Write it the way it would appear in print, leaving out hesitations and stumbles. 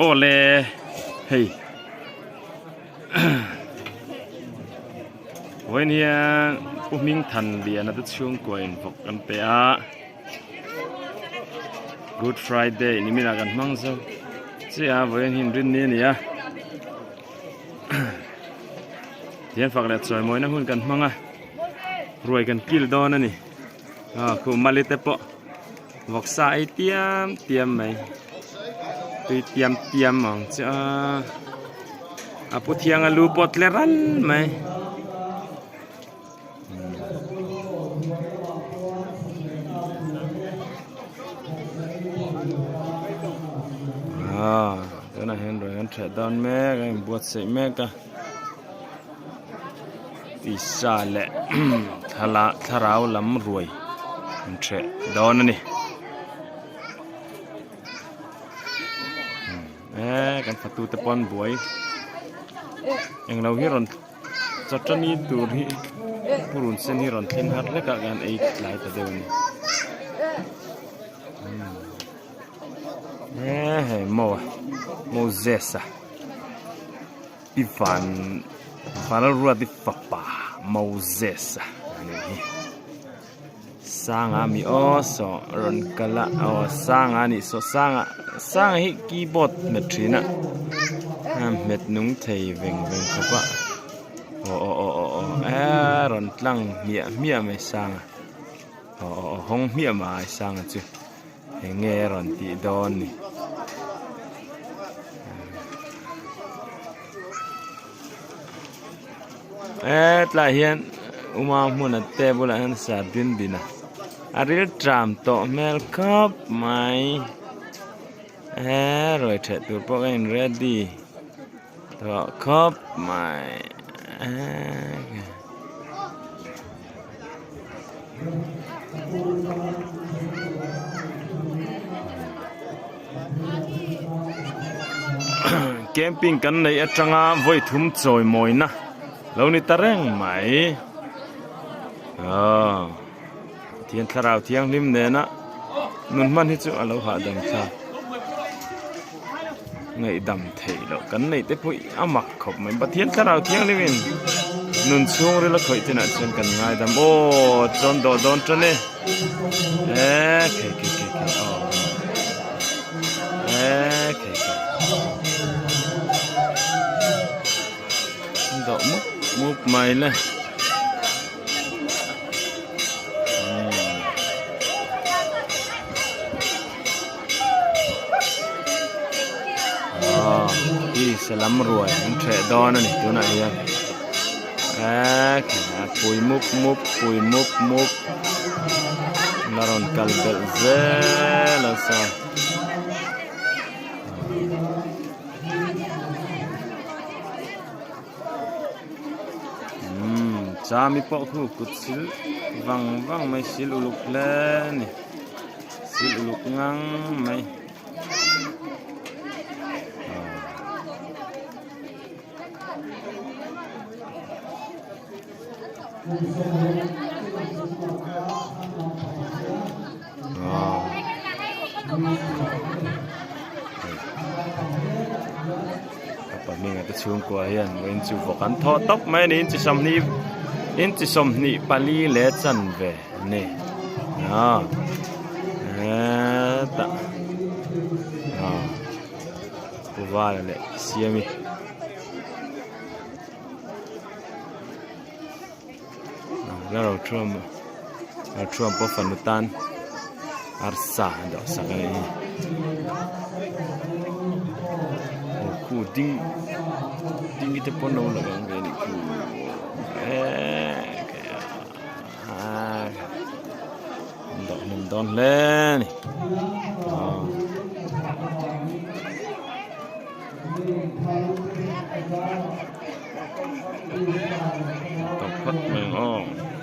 Awle hei vawiin hian Pu Hmingthanliana te chhungkua in vawk an pe a Good Friday nimin ah kan hmang zo chiah a vawiin hi inrinni a ni a thian fak leh chawimawina hun kan hmang a ruai kan kil dawn a ni ah khu mali te pawh vawksa ei tiam tiam mai tui tiam tiam ang che a a pu thiang a lu pawh tle ral mai. Ah tunah hian ruai an ṭheh dawn mek a inbuatsaih mek a tisa leh thla thlarau lam ruai an ṭheh dawn a ni eh kan fatu te pawh an buai englo hi rawn chawṭani tur hi purun sen hi rawn thleng har hlek a kan ei tlai ta deuh a ni. He hei maw Moses a i van Vanlalruati fapa Moses a anih hi Sanga mi aw saw rawn kal a aw Sanga anih saw Sanga Sanga hi keyboard hmet thin a a hmet nung thei veng veng khawp a aw aw aw aw aw eee rawn tlang hmiah hmiah mai Sanga. Aw aw aw hawng hmiah mai sanga chu eng nge a rawn tih dawn ni eh tlaiah hian uma hmuna te bulah hian sardine bin a a ril tram tawh hmel khawp mai eh ruai ṭheh tur pawh ka in ready tawh khawp mai eh. Camping kan neih atanga vawi thum chawi mawina lo ni ta reng mai aw Pathian thlarau thianghlim nena nun hman hi chu a lo hahdam thlak ngaihdam theih loh kan neih te pawh hi a mak khawp mai Pathian thlarau thianghlim in nun chhungril a khawih chinah chuan kan ngaidam aw chuan dawh dawn tan e eh khe khe khe khe aw eh khe khe dawh mup mup mai le. Hi salam ruai an ṭheh dawn a ni tunah hian eee pui mup mup pui mup mup la rawn kal belh zel a saw. Umm chami pawh khu kut sil vang vang mai sil uluk hle a ni sil uluk ngang mai aw. Apa hminga te chhungkua hian vawiin chu vawk an thawh tawp mai a ni inchi sawmhnih inchi sawmhnih pali leh chanve a ni aw hetah aw Pu Vala leh Siami. La ro thuam ro thuam pawh fanu tan arsa a dawh sak a nih hi aw khu ding ding te pawn lo la awm ve a nih khu eee an dawh hnem dawn hle a ni aw. Tawp phawt mai ang aw.